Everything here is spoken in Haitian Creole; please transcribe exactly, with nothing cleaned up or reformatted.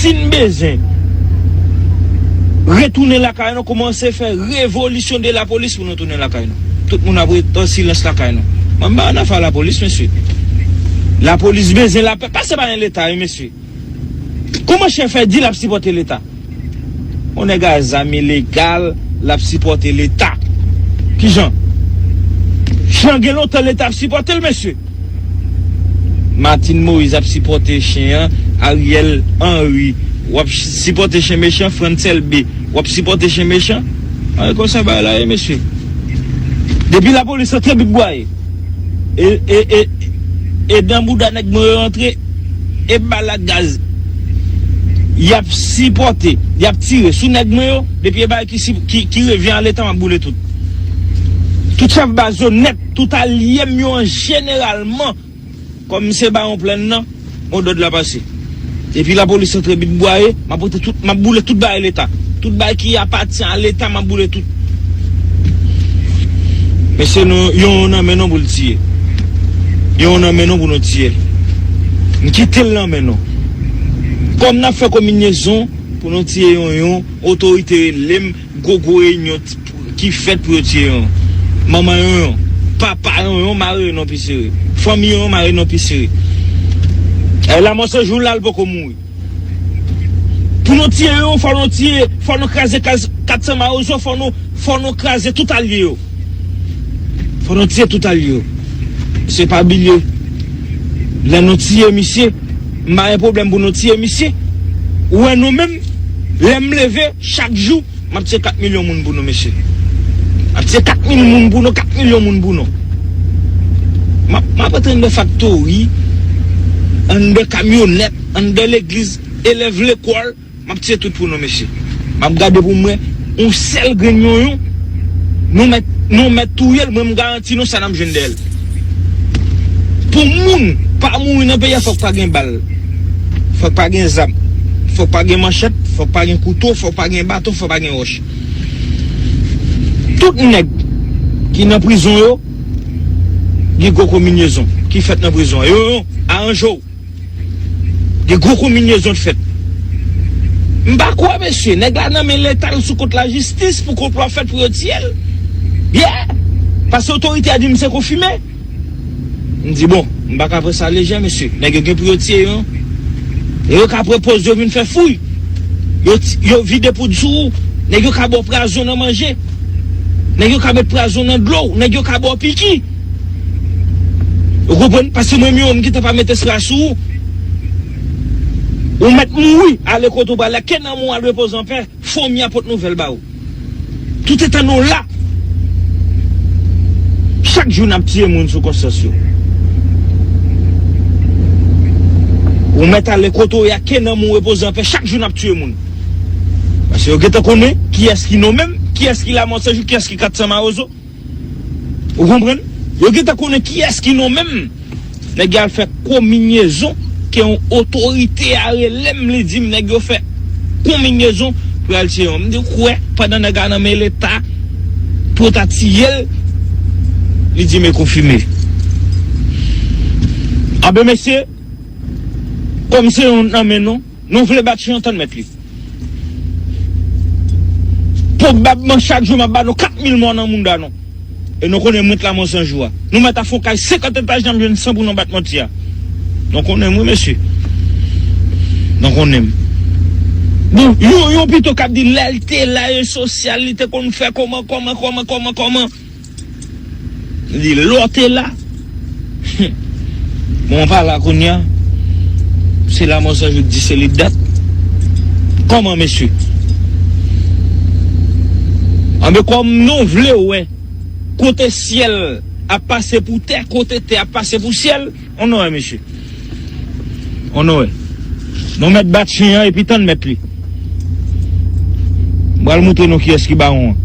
Si n bezwen retounen lakay nou, kòmanse fè revolisyon de lapolis pou nou tounen lakay nou. Tout moun ap ret an silans lakay nou. Mwen m pa nan afè lapolis, mesye. Lapolis bezwen lapè. Pase pa yon leta, wi, mesye. Kòman chèf fè di l ap sipòte leta? Yon nèg a zam ilegal, l ap sipòte leta. Kijan? Jan gen lontan leta ap sipòte l, mesye. Martine Moïse ap sipòte chen an, Ariel Henry, w ap sipòte chen mechan, Frantz Elbé, w ap sipòte chen mechan. An, e konsa bagay la ye, mesye. Depi lapolis antre bit bwaye, e, e, e, e dan bouda nèg mwen yo antre, e bal ak gaz. Y ap sipòte, y ap tire sou nèg mwen yo, depi e bagay ki, si- ki, ki revyen an leta, m ap boule tout. Tout chèf baz yo nèt, tout alye m yo an jeneralman, kòm se Bawon Plèn nan, modòd la pase. Epi lapolis antre bit bwaye, m ap pote tout, m ap boule tout bagay leta. Tout bagay ki apatyen a leta, m ap boule tout. Mesye, nou, yon nan men nou pou l tiye. Yon nan men nou pou nou tiye l. M kite l nan men nou. Kòm n ap fè kominyezon pou nou tiye yon yon, otorite rele m, gwo gwo reyinyon t- ki fèt pou yo tiye yon. Manman yon yon, papa yon yon, mare yon pi sere. Fanmi yon yon, mare yon pi sere. E Lanmò San Jou la, l poko mouri. Pou nou tiye yon, fò nou tiye, fò nou kraze kaz kat san mawozo, fò nou, fò nou kraze tout alye yo. Fò nou tiye tout alye yo. Se pa bliye, lè nou tiye misye, m pa gen pwoblèm pou nou tiye misye. Ou wè nou menm, lè m leve, chak jou, m ap tiye kat milyon moun pou nou, mesye. M ap tiye kat mil moun pou nou, kat milyon moun pou nou. M ap, m ap antre anndan faktori, anndan kamyonèt, anndan legliz, elèv lekòl, m ap tiye tout pou nou, mesye. M ap gade pou m wè yon sèl grenn yonyon, nou mèt, nou mèt touye l, mwen m garanti nou sa n ap jwenn dèyè l. Pou moun pa mouri nan peyi a, fòk pa gen bal. Fòk pa gen zam. Fòk pa gen manchèt, fòk pa gen kouto, fòk pa gen baton, fòk pa gen wòch. Tout nèg ki nan prizon yo, gen gwo kominyezon ki fèt nan prizon an. Yo, yo, aranje w. Gen gwo kominyezon k fèt. M pa kwè, mesye, nèg la nan men leta, l sou kont lajistis pou konplo ap fèt pou yo tiye l. Yeah! Paske otorite a di m se konfime. M di, bon, m pa ka pran sa lejè, mesye. Nèg yo gen pou yo tiye yo. E yo ka pran pòz yo vin fè fouy. Yo, ti- yo vide poud sou ou. Nèg yo ka ba w pwazon nan manje. Nèg yo ka met pwazon nan dlo w. Nèg yo ka ba w piki. Ou konprann? Paske mwen menm, m gentan pa met espre a sou ou. Ou mèt mouri, ale kote w prale, ke nanm ou al repoze anpè. Fomi a pot nouvèl ba ou. Toutetan nou la, chak jou n ap tiye moun sou konsyans yo. Ou mèt ale kote w ye a, ke nanm ou repoze anpè, chak jou n ap tiye moun. Paske yo gentan konnen kiyès ki nou menm, kiyès ki Lanmò San Jou, kiyès ki kat san mawozo. Ou konprann? Yo gentan konnen kiyès ki nou menm. Nèg yo al fè kominyezon, ke yon otorite a rele m, li di m nèg yo fè kominyezon pou y al tiye yon. M di, ou kwè, pandan nèg la nan men leta, pou yo ta tiye l, li di m e konfime. Anben, mesye, kòm se yon nan men nou, nou vle bat chen an, tann mèt li. Pwobabman, chak jou m ap ba nou kat mil mò nan mounda nou. E nou konnen m ret Lanmò San Jou a. Nou mèt ap fè yon kay senkant etaj, n ap jwenn san pou nou bat manti a. Nou konnen m, wi, mesye. Nou konnen m. Bon, yon, yon pito k ap di lè l te la, e sosyal, li te konn fè kòman, kòman, kòman, kòman, kòman. Li lè w te la. Bon, pa la kounye a. Se Lanmò San Jou k di se li dat. Kòman, mesye? Anben, kòm nou vle wè kote syèl ap pase pou tè, kote tè ap pase pou syèl, on nou wè, mesye. On nou wè. Nou mèt bat chen an epi tann mèt li. M pral montre nou kiyès ki bawon an.